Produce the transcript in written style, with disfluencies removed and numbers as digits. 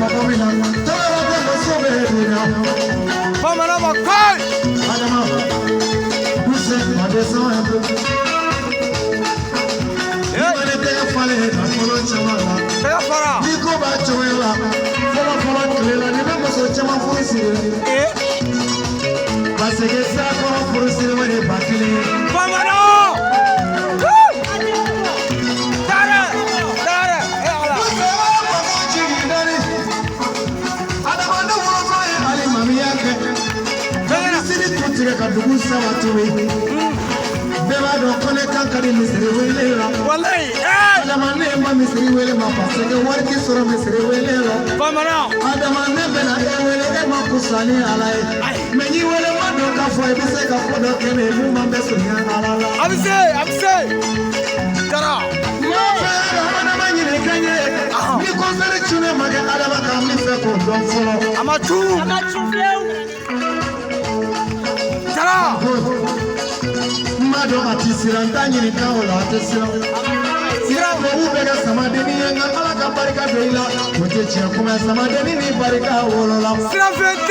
mako min na, tɔɔrɔ tɛ muso bɛ bonya. Bamanan ma koyi. Adama, pousse, on descend un peu. Hey. I mana tɛgɛ falen nafolo caman la. Tɛgɛ fara. Ni ko b'a cogoya la, fɔlɔ fɔlɔ tile la, ni bɛ muso caman furu siri. Ee. Parce que sirakɔrɔ furu siri o de 1000 ye. Bamanan. Taara taara e Ala. Adamaden wolofa ye alimamiya kɛ. Misiri tu tigɛ ka dugu saba tubi. Bɛɛ b'a dɔn ko ne kan ka di misiri wele la. Walayi. Ee. Adama ne ma misiri wele ma parce que wari ti sɔrɔ misiri wele la. Bamanan. Adama ne bɛna e wele, e ma kusa ni Ala ye. Mais n'i wele ma dɔn k'a fɔ i bɛ se ka ko dɔ kɛ ne ye mun man bɛ surunya Ala la. A bɛ se, a bɛ se. Jara. N b'a fɛ Adama ɲininka n ye. Ni concert cunnen ma kɛ Adama kan, n bɛ fɛ k'o dɔn fɔlɔ. A ma cun. A ma cun fiyewu. Jara. N b'a dɔn a ti siran, n t'a ɲininka o la, a tɛ siran. Sira tubabu bɛ kɛ samadenni ye, nka Ala ka barika don i la. O tɛ tiɲɛ kuma ye, samadenni ni barika wolola. Sira fɛ.